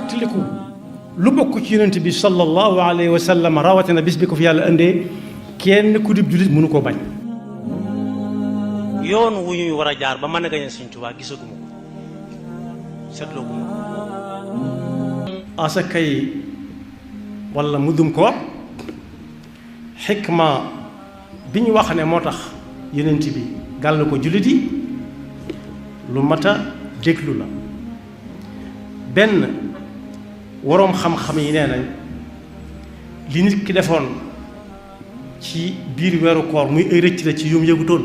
fàttaliku lu bokk ci yonent bi sallallahu alayhi wa sallam rawatina bis bi ko fi yàlla indee kenn ku dib jullit mënu koo bañ. yoon wu ñuy war a jaar ba mën a gañe Sëñ Tuubaa gisaguma ko seetlooguma ko. asakay wala muddum koor xikma bi ñu wax ne moo tax yonent bi gàll ko jullit yi lu mat a déglu la. benn waroom xam-xam yi nee nañ li nit ki defoon ci biir weeru koor muy ay rëcc la ci yum yëgutoon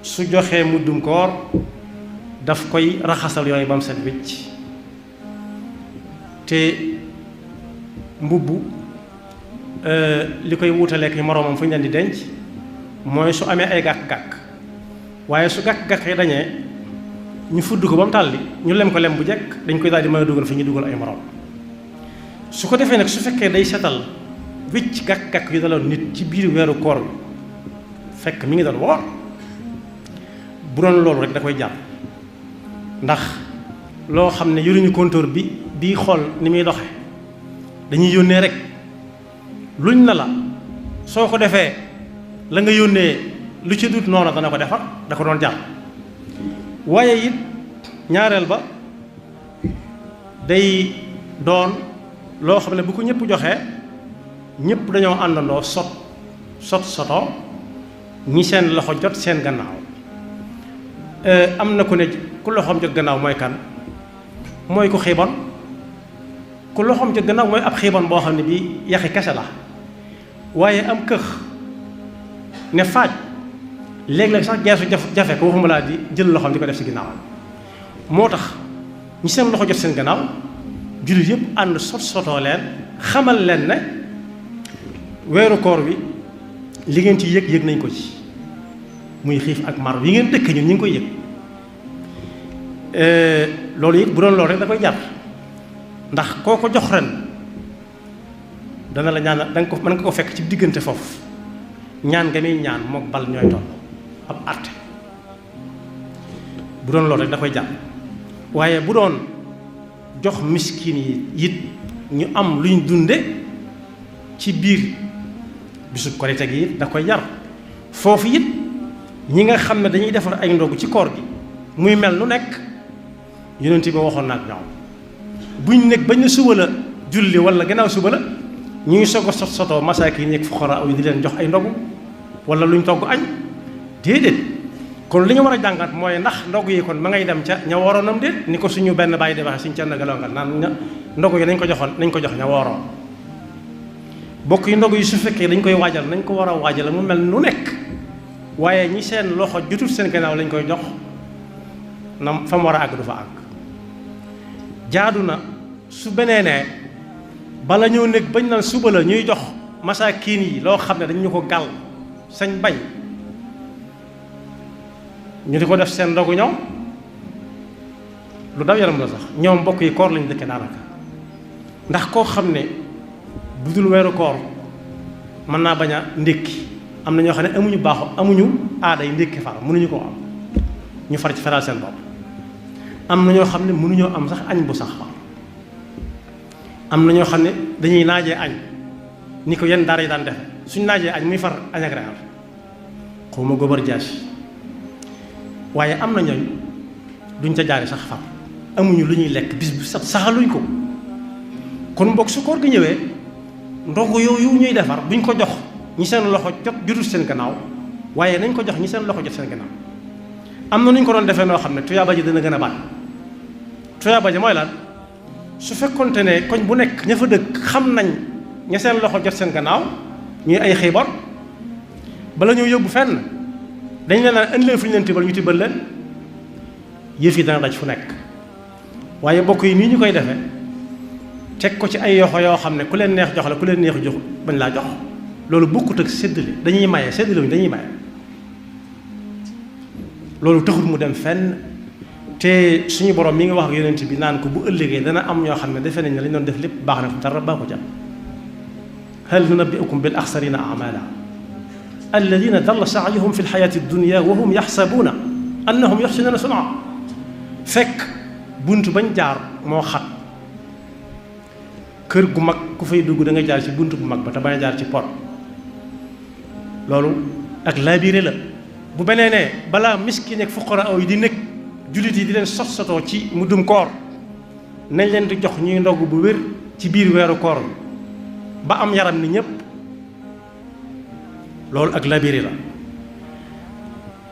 su joxee muddum koor daf koy raxasal yooyu ba mu set wecc te mbubb li koy wutaleek yi moroomam fu ñu leen di denc mooy su amee ay gàkk-gàkk waaye su gàkk-gàkk yi dañee ñu fudd ko ba mu tàlli ñu lem ko lem bu jekk dañ koy daal di mën a dugal fi ñu dugal ay moroom su ko defee nag su fekkee day setal wicc gàkk-gàkk yu daloon nit ci biir weeru koor bi fekk mi ngi doon woor bu doon loolu rek da koy jàpp ndax loo xam ne yoruñu compteur bi bii xool ni muy doxe dañuy yónnee rek luñ na la soo ko defee la nga yónnee lu ci dut noonu dana ko defar da ko doon jàpp waaye it ñaareel ba day doon loo xam ne bu ko ñëpp joxee ñëpp dañoo àndandoo sotoo ñi seen loxo jot seen gannaaw am na ku ne ku loxoom jot gannaaw mooy kan mooy ku xiibon ku loxoom jot gannaaw mooy ab xiibon boo xam ne bii yaxi kese la waaye am këx ne faaj léeg-léeg sax geesu jafe ko waxuma laa di jël loxoom di ko def ci ginnaaw moo tax ñi seen loxo jot seen gannaaw jullit yëpp ànd sotoo leen xamal leen ne weeru koor wi li ngeen ci yëg nañ ko ci muy xiif ak mar yi ngeen dëkk ñun ñu ngi koy yëg loolu it bu doon loolu rek da koy jar ndax koo ko jox ren dana la ñaan danga ko mën nga ko fekk ci diggante foofu ñaan nga muy ñaan mook bal ñooy toll ab àtte bu doon loolu rek da koy jar waaye bu doon jox miskin yi it ñu am luñ dunde ci biir bisub korite gi it da koy jar foofu it ñi nga xam ne dañuy defar ay ndogu ci koor gi muy mel nu nekk yonent bi waxoon na ak ñoom buñ nekk bañ na suba la julli wala gannaaw suba la ñuy soog a sotoo masaaki yi nekk fuqara yi di leen jox ay ndogu wala luñ togg añ déedéet kon li ñu war a jàngat mooy ndax ndogu yi kon ma ngay dem ca ña waroonam déet ni ko suñu benn bàyyi de waxe suñu cann galongal naan ndogu yi nañ ko jox ña waroon bokk yi ndogu yi su fekkee dañ koy waajal nañ ko war a waajal mu mel nu nekk waaye ñi seen loxo jotul seen gannaaw lañ koy jox na fa mu war a àgg du fa àgg jaadu na su beneenee bala ñëw nekk bañ naan suba la ñuy jox masaakiin yi loo xam ne dañ ñu ko gàll sañ bañ ñu di ko def seen ndogu ñoom lu daw yaram la sax ñoom mbokk yi koor lañu dëkke daanaka ndax koo xam ne bu dul weeru koor mën naa bañ a ndékki am na ñoo xam ne amuñu aaday ndékki far mënuñu koo am ñu far ci feral seen bopp am na ñoo xam ne mënuñoo am sax añ bu sax far am na ñoo xam ne dañuy naajee añ ni ko yenn daara yi daan defe suñ naajee añ muy far añ ak reer xaw ma gobar jaas waaye am na ñooñ duñ ca jaari sax far amuñu lu ñuy lekk bis bu set saxaluñ ko kon mbokk su koor gi ñëwee ndogu yooyu ñuy defar buñ ko jox ñi seen loxo jotul seen gannaaw waaye nañ ko jox ñi seen loxo jot seen gannaaw am na nuñ ko doon defee noo xam ne tuyaaba ji dana gën a bari tuyaaba ji mooy lan su fekkonte ne koñ bu nekk ña fa dëkk xam nañ ña seen loxo jot seen gannaaw ñuy ay xiibor bala ñoo yóbbu fenn dañ leen naan indi leen fu ñu leen tibbal ñu tibbal leen yëf yi dana daj fu nekk waaye mbokk yi nii ñu koy defee teg ko ci ay yoxo yoo xam ne ku leen neex jox la ku leen neexu jox bañ laa jox loolu bokkut ak séddale dañuy maye séddale wuñ dañuy maye loolu taxul mu dem fenn te suñu borom mi nga wax ak yonent bi naan ko bu ëllëgee dana am ñoo xam ne defe nañ ne lañ doon def lépp baax na dara baaxu ca hal nunabbi'ukum bil axsarina a'mala alladina dalla sa'yuhum fi lxayaati dunya wa hum yaxsabuuna annahum yuxsinuuna sun'a fekk bunt bañ jaar moo xat kër gu mag ku fay dugg da nga jaar ci bunt bu mag ba te bañ a jaar ci pot loolu ak laabiré la. bu benee ne balaa miskin ak fuqara yi di nekk jullit yi di leen sotoo ci muddum koor nañ leen di jox ñuy ndogg bu wér ci biir weeru koor ba am yaram ni ñépp loolu ak laabiré la.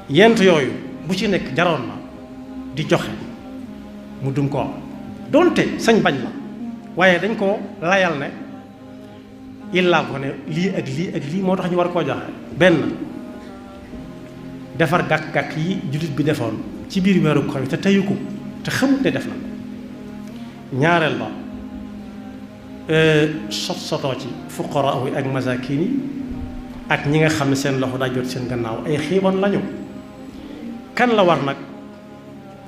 yent yooyu bu ci nekk jaroon na di joxe muddum koor donte sañ bañ la waaye dañ ko layal ne illaa ko ne lii ak lii ak lii moo tax ñu war koo joxe. benn defar gàkk-gàkk yi jullit bi defoon ci biir weeru koor bi te teyu ko te xamut ne def na ko. ñaareel ba sotoo ci fuqaraa yi ak masaakin yi ak ñi nga xam ne seen loxo daa jot seen gannaaw ay xiiban lañu. kan la war nag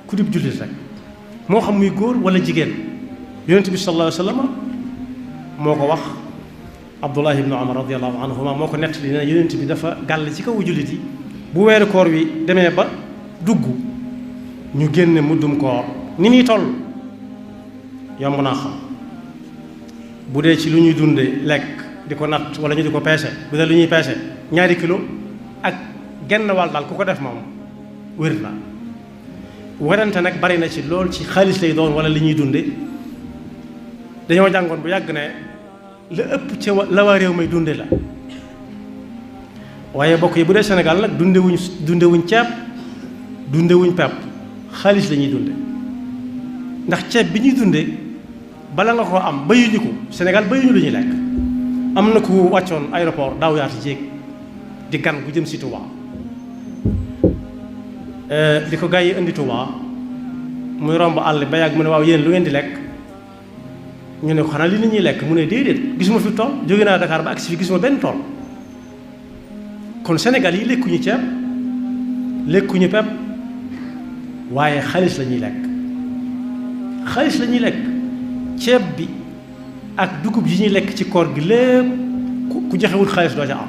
ku dib jullit rek moo xam muy góor wala jigéen. yonent bi sallallahu alayhi wa sallam moo ko wax Abdullah ibnu Umar radiyallahu anhuma moo ko nettali ne yonent bi dafa gàll ci kaw jullit yi bu weeru koor wi demee ba dugg ñu génne muddum koor ni muy toll yomb naa xam bu dee ci lu ñuy dunde lekk di ko natt wala ñu di ko peese bu dee lu ñuy peese 2 kilo ak genn wàll daal ku ko def moom wér na. werante nag bari na ci lool ci xaalis lay doon wala li ñuy dunde dañoo jàngoon bu yàgg ne la ëpp ca la waa réew may dunde la waaye bokk yi bu dee Sénégal nag dundewuñ ceeb dundewuñ pepp xaalis la ñuy dunde ndax ceeb bi ñuy dunde bala nga koo am bayuñu ko Sénégal bayuñu lu ñuy lekk. am na ku wàccoon aéroport daaw yaati jéeg di gan gu jëm si Touba di ko gaa yi indi Touba muy romb àll ba yàgg mu ne waaw yéen lu ngeen di lekk ñu ne ko xanaa li nit ñuy lekk mu ne déedéet gisuma fi tool jóge naa Dakar ba agsi fi gisuma benn tool. kon Sénégal yi lekkuñu ceeb lekkuñu pepp waaye xaalis la ñuy lekk xaalis la ñuy lekk. ceeb bi ak dugub yi ñuy lekk ci koor gi lépp ku joxewul xaalis doo ca am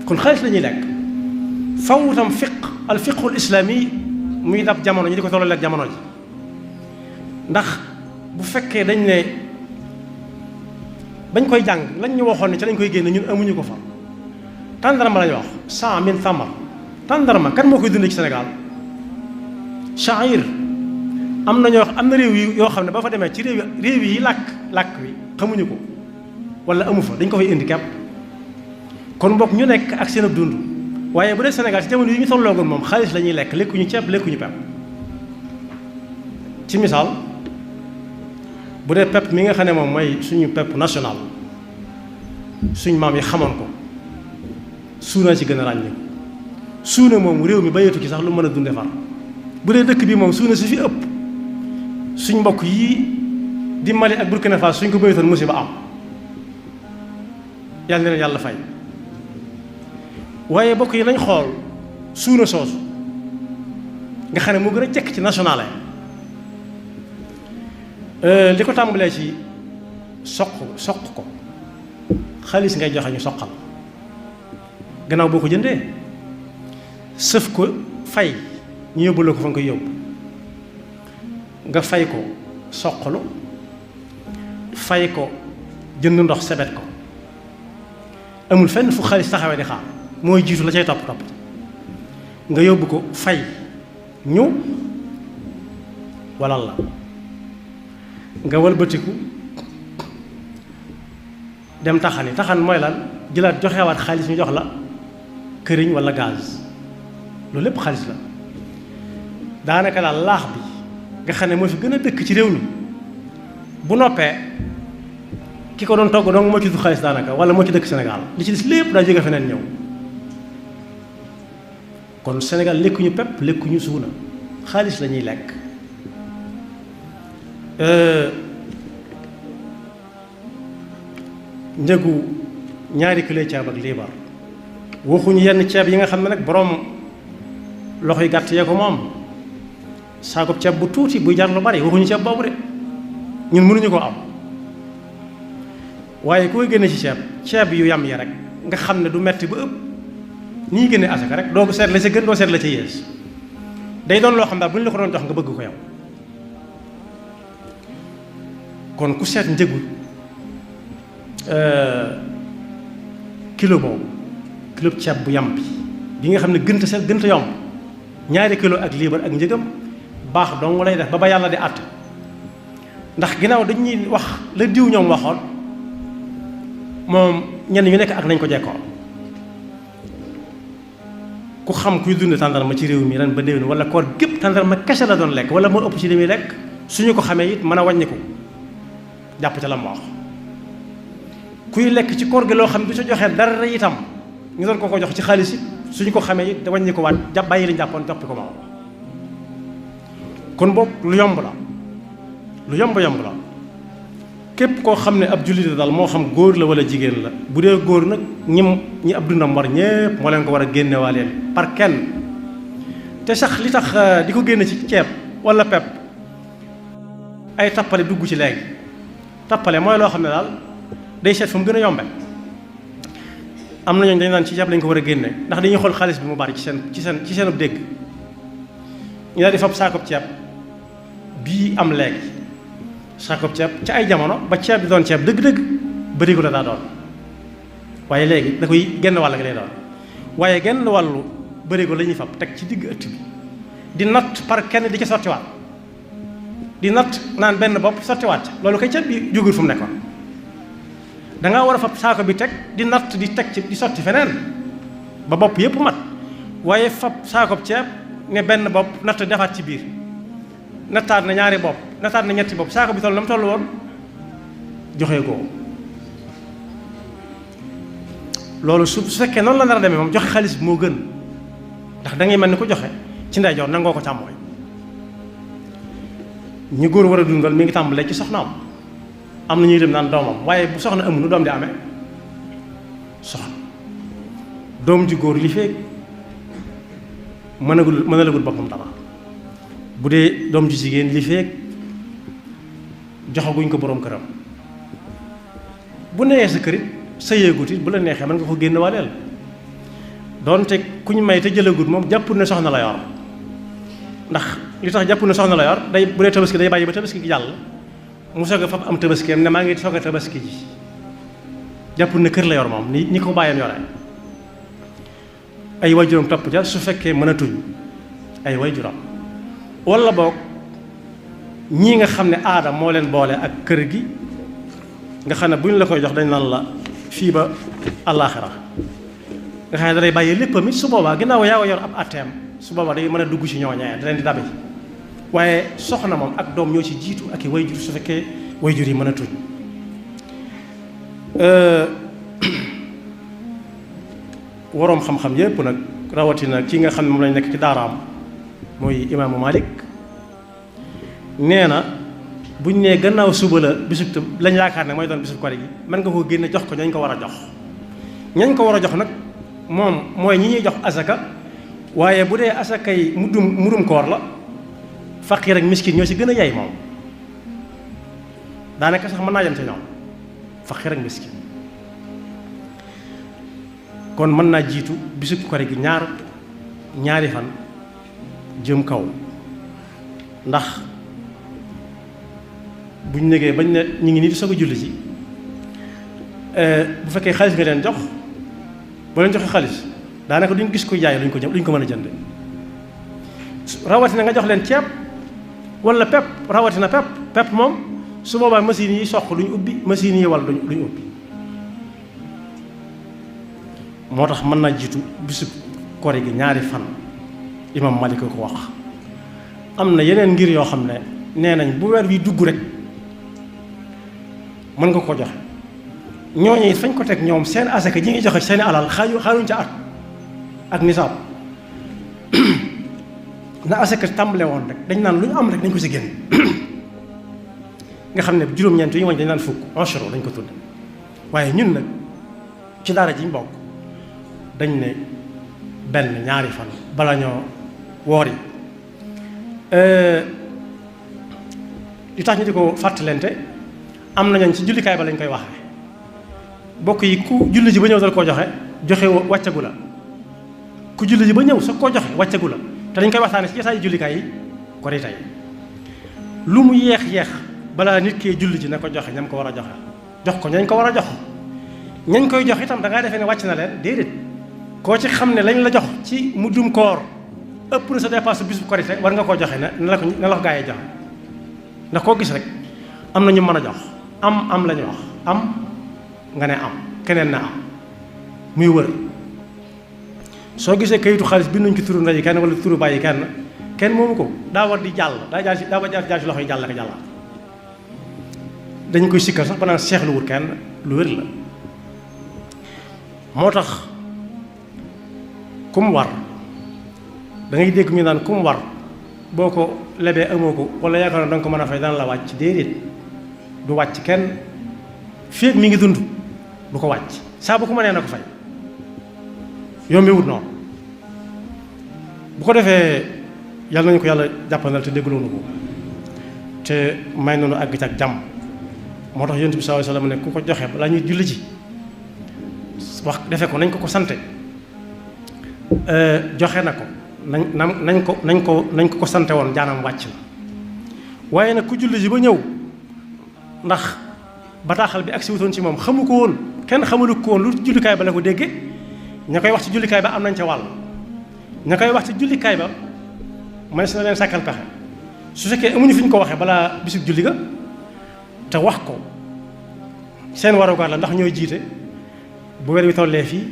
kon xaalis la ñuy lekk. faw tam al fiqhul islaami muy dab jamono ñu di ko tolloo ak jamono ji ndax bu fekkee dañ ne bañ koy jàng lañ ñu waxoon ne ci lañ koy génne ñun amuñu ko fa. tàndarma lañu wax 100 min thamar tàndarma kan moo koy dundee ci Sénégal. sha'ir am na réew yi yoo xam ne ba fa demee ci réew yi làkk wi xamuñu ko wala amu fa dañ ko fay indi kepp kon mbokk ñu nekk ak seen ab dund waaye bu dee Sénégal ci jamono yi ñu tolloogoon moom xaalis la ñuy lekk lekkuñu ceeb lekkuñu pepp. ci misaal bu dee pepp mi nga xam ne moom mooy suñu pepp national suñ maam yi xamoon ko suuna ci gën a ràññee suuna moom réew mi bayeetu ci sax lu mën a dunde far bu dee dëkk bi moom suuna si fi ëpp suñ mbokk yii di Mali ak Burkina Faso suñ ko bayetoon musiba am yàlla na leen yàlla fay. waaye mbokk yi nañ xool suuna soosu nga xam ne moo gën a jekk ci national li ko tàmbalee ci soq ko xaalis ngay joxe ñu soqal gannaaw boo ko jëndee sëf ko fay ñu yóbbu la ko fa nga koy yóbbu nga fay ko soqalu fay ko jënd ndox sebet ko amul fenn fu xaalis taxawee di xaar mooy jiitu la cay topp nga yóbbu ko fay ñu walal la nga walbatiku dem taxan mooy lan jëlaat joxewaat xaalis ñu jox la këriñ walla gaz loolu lépp xaalis la daanaka daal laax bi nga xam ne moo fi gën a dëkk ci réew mi bu noppee ki ko doon togg dong moo ci du xaalis daanaka walla moo ci dëkk Sénégal li ci des lépp daa jóge feneen ñëw kon Sénégal lekkuñu pepp lekkuñu suuna xaalis la ñuy lekk njëgu 2 kilo ceeb ak liibar waxuñu yenn ceeb yi nga xam ne nag boroom loxo yi gàtt yee ko moom saako ceeb bu tuuti buy jar lu bari waxuñu ceeb boobu de ñun mënuñu ko am waaye ku koy génne ci ceeb yu yam ya rek nga xam ne du metti ba ëpp ni ñuy génne asaka rek doo ko seet la ca gën doo seet la ca yées day doon loo xam daal bu ñu la ko doon jox nga bëgg ko yow kon ku seet njëgu kilo boobu kilo ceeb bu yam bi nga xam ne gënta set gënta yomb 2 kilo ak liibar ak njëgam baax dong lay def ba yàlla di àtte ndax ginnaaw dañuy wax la diw ñoom waxoon moom ñenn ñu nekk ak nañ ko jekkoo ku xam kuy dund tàndarma ci réew mi ren ba déwén wala koor gépp tàndarma kese la doon lekk wala moo ëpp ci li muy lekk suñu ko xamee it mën a wàññiku jàpp ca la ma wax kuy lekk ci koor gi loo xam ne du sa joxee dara itam ñu doon ko jox ci xaalis it suñu ko xamee it wàññi ko waat jàpp bàyyi lañ jàppoon joppi ko moom kon boog lu yomb la lu yomb la képp koo xam ne ab jullit la daal moo xam góor la wala jigéen la bu dee góor nag ñi ab dundam war ñépp moo leen ko war a génnewaaleel par kenn te sax li tax di ko génne ci ceeb wala pepp ay tappale dugg ci léegi tappale mooy loo xam ne daal day seet fu mu gën a yombe am na ñooñu dañ naan ci ceeb lañ ko war a génne ndax dañuy xool xaalis bi mu bari ci seen ab dégg ñu daal di fab saakoob ceeb bii am léegi saakoob ceeb ci ay jamono ba ceeb bi doon ceeb dëgg-dëgg bërigo la daa doon waaye léegi da koy genn wàll gi lay doon waaye genn wàllu bërigo la ñuy fab teg ci digg ëtt bi di natt par kenn di ci sottiwaat di natt naan benn bopp sottiwaat loolu kay ceeb bi jógul fu mu nekkoon dangaa war a fab saako bi teg di natt di teg ci di sotti feneen ba bopp yépp mat waaye fab saakoob ceeb ne benn bopp natt defaat ci biir nattaat na 2 bopp nattaat na 3 bopp saako bi toll na mu toll woon joxe ko loolu su fekkee noonu la nar a demee moom joxe xaalis bi moo gën ndax da ngay mel ni ko joxe ci ndeyjoor nangoo ko càmmooñ ñi góor war a dundal mi ngi tàmbalee ci soxnaam am na ñuy dem naan doomam waaye bu soxna amul nu doom di amee soxna doom ji góor li feeg mënalagul boppam dara bu dee doom ji jigéen li feeg joxaguñ ko boroom këram bu newee sa kërit sa yéegut it bu la neexee mën nga ko génn waaleel doonte ku ñu may te jëlagut moom jàppul ne soxna la yor ndax li tax jàppul ne soxna la yor day bu dee tabaski day bàyyi ba tabaski gi jàll mu soog a fab am tabaskeem ne maa ngi soog a tabaski ji jàppul ne kër la yor moom ni ko bàyyam yore ay waajuram topp ja su fekkee mënatuñ ay waajuram walla boog ñii nga xam ne aada moo leen boole ak kër gi nga xam ne bu ñu la koy jox dañ naan la fii ba àllaaxira nga xam ne da day bàyyi léppam it su boobaa ginnaaw yaa yor ab atteem su boobaa day mën a dugg ci ñooñee da leen di dabi waaye soxna moom ak doom ñoo ci jiitu ak i wayjur su fekkee wayjur yi mën a tuñ waroom xam-xam yépp nag rawatina ki nga xam ne moom lañ nekk ci daaraam mooy imaamu Malik nee na buñ nee gannaaw suba la bisub lañ yaakaar ne mooy doon bisub kori gi mën nga koo génne jox ko ñañ ko war a jox ñañ ko war a jox nag moom mooy ñi ñuy jox asaka waaye bu dee asaka yi murum koor la faqiir ak miskin ñoo ci gën a yay moom daanaka sax mën naa yem ca ñoom faqiir ak miskin kon mën naa jiitu bisub kori gi ñaari fan jëm kaw ndax buñ negee bañ ne ñu ngi nii di soog a julli ci bu fekkee xaalis nga leen jox boo leen joxe xaalis daanaka duñ gis ko jaay luñ ko mën a jënd rawatina nga jox leen ceeb wala pepp rawatina pepp moom su boobaa machine yi soq duñ ubbi machine yi wala duñ ubbi moo tax mën naa jiitu bisub kori gi ñaari fan imam Malik ko wax am na yeneen ngir yoo xam ne nee nañ bu weer wi dugg rek mën nga ko joxe ñooñu it fañ ko teg ñoom seen asaka ji ngi joxe seen alal xaaruñ ca at ak nisaab na asaka tàmbale woon rek dañ naan lu ñu am rek dañ ko ci génn nga xam ne juróom-ñeent yi wañ dañ naan fukk enchero dañ ko tudd waaye ñun nag ci daara ji ñu bokk dañ ne benn ñaari fan bala ñoo woor yi li tax ñu di ko fàttalente am nañu ci jullikaay ba lañ koy waxee bokk yi ku julli ji ba ñëw dal koo joxe wàccagu la ku julli ji ba ñëw sa koo joxe wàccagu la te dañ koy waxtaane ci jotaayu jullikaay yi ko di tey lu mu yeex balaa nit kee julli ji na ko joxe ñam ko war a joxe jox ko ñañ ko war a jox ñañ koy jox itam da ngaa defee ne wàcc na leen déedéet koo ci xam ne lañ la jox ci muddum koor ëpp na sa dépasse bis bu korite war nga koo joxe na la ko gaa yi joxe ndax koo gis rek am na ñu mën a jox am la ñu wax am nga ne am keneen na am muy wër soo gisee kayitu xaalis bi nuñ ci turu ndey kenn wala turu bàyyi kenn moomu ko daa war di jàll daa jaar ci loxo yi jàll ak jàllaat dañ koy sikkal sax ba naan seexlu wut kenn lu wér la moo tax ku mu war da ngay dégg ñu naan ku mu war boo ko lebee amoo ko wala yaakaar na danga ko mën a fay dana la wàcc déedéet du wàcc kenn féeg mi ngi dund du ko wàcc saa bu ko mënee na ko fay yombewut noonu bu ko defee yàlla nañu ko yàlla jàppandal te dégluwoonu ko te may noonu àgg ci ak jàmm moo tax yonent bi sallallahu alayhi wasallam ne ku ko joxe balaa ñuy julli ji wax defe ko nañ ko sante joxe na ko nañ ko sante woon jaanam wàcc na waaye nag ku julli ji ba ñëw ndax bataaxal bi agsi wutoon ci moom xamu ko woon kenn xamalu ko woon lu jullikaay ba la ko dégge ña koy wax ci jullikaay ba am nañ ca wàll ña koy wax ci jullikaay ba mënees na leen sàkkal pexe su fekkee amuñu fi ñu ko waxee balaa bisub julli ga te wax ko seen warugar la ndax ñooy jiite bu weer wi tollee fii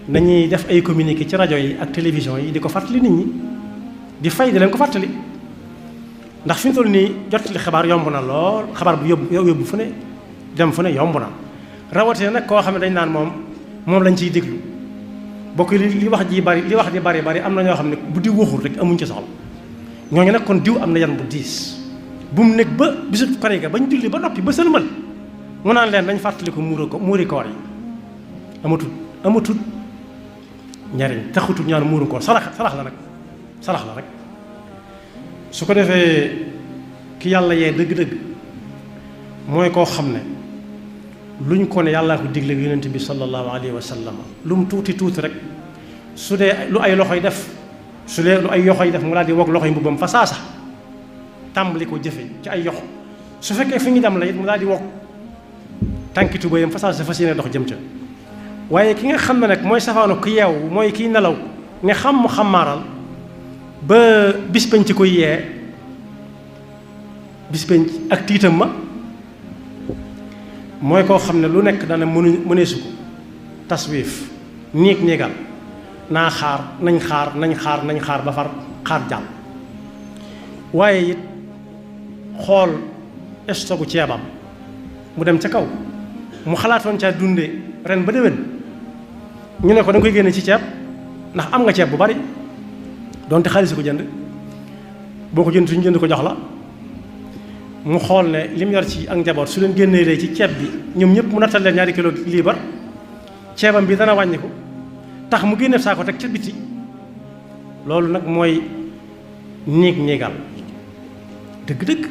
nañuy def ay communiqué ci rajo yi ak télévision yi di ko fàttali nit ñi di fay di leen ko fàttali ndax fi mu toll nii jot li xabaar yomb na lool xabaar bu yóbbu fu ne dem fu ne yomb na rawatina nag koo xam ne dañ naan moom lañ ciy déglu bokk li wax ji bari am na ñoo xam ne bu diw waxul rek amuñ ci soxla ñooñu nag kon diw am na yan bu diis bu mu nekk ba bisu pare ga bañ julli ba noppi ba sëlmal mu naan leen dañ fàttali ko muuri koor yi amatul njariñ taxutul ñaan muuru koor sarax la rek su ko defee ki yàlla yee dëgg-dëgg mooy koo xam ne luñ ko ne yàllaa ko digle yonent bi sallallahu alayhi wa sallam lu mu tuuti rek su dee lu ay loxoy def mu daal di wog loxoy mbubbam fa saasa tàmbali ko jëfe ci ay yoxo su fekkee fi ngi dem la it mu daal di wog tànki tubayam fa saasa fas yéene dox jëm ca waaye ki nga xam ne nag mooy safaanu ku yeewu mooy kiy nelaw ne xam mu xamaaral ba bis bañ ci koy yee bis bañ ak tiitam ma mooy koo xam ne lu nekk dana mëneesu ko taswiif néegal nañ xaar ba far xaar jàll waaye it xool stogu ceebam mu dem ca kaw mu xalaatoon caa dunde ren ba déwén ñu ne ko da nga koy génne ci ceeb ndax am nga ceeb bu bari donte xaalis ko jënd boo ko jënd suñu jënd ko jox la mu xool ne lim yor ci ak njaboot su leen génnee lee ci ceeb bi ñoom ñëpp mu nattal leen 2 kilo liibar ceebam bi dana wàññi ko tax mu génne saa ko teg ca biti loolu nag mooy néegal dëgg-dëgg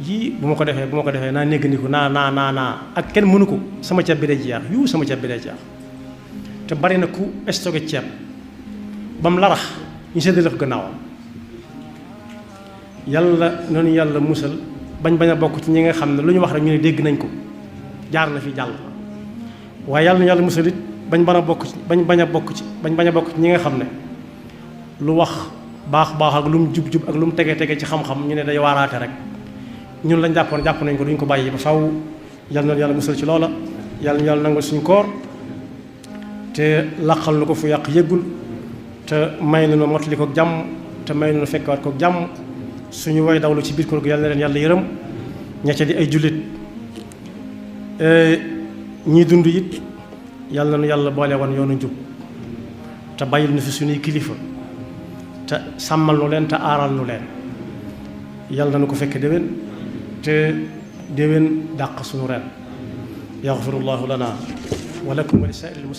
yii bu ma ko defee naa néggandiku naa ak kenn mënu ko sama ceeb bi day jeex sama ceeb bi day jeex te bari na ku stocké ceeb ba mu larax ñu séddale ko gannaawam yàlla musal bañ a bokk ci ñi nga xam ne lu ñu wax rek ñu ne dégg nañ ko jaar na fi jàll waaye yàlla musal it bañ bañ a bokk ci ñi nga xam ne lu wax baax ak lu mu jub ak lu mu tege ci xam-xam ñu ne day waaraate rek ñun lañ jàpp nañ ko duñ ko bàyyi ba faw yàlla musal ci loola yàlla nangul suñu koor te laqal na ko fu yàq yëggul te may na nu mottali ko jàmm te may na nu fekkaat ko jàmm suñu way dawlu ci biir koor gi yàlla na leen yàlla yërëm ña ca di ay jullit ñii dund it yàlla na nu yàlla boole woon yoonu njub te bàyyil nu fi suñuy kilifa te sàmmal nu leen te aaral nu leen yàlla na nu ko fekk déwén te déwén dàq suñu ren yaxfirullahu lana wa lakum wa li saa'iril muslimin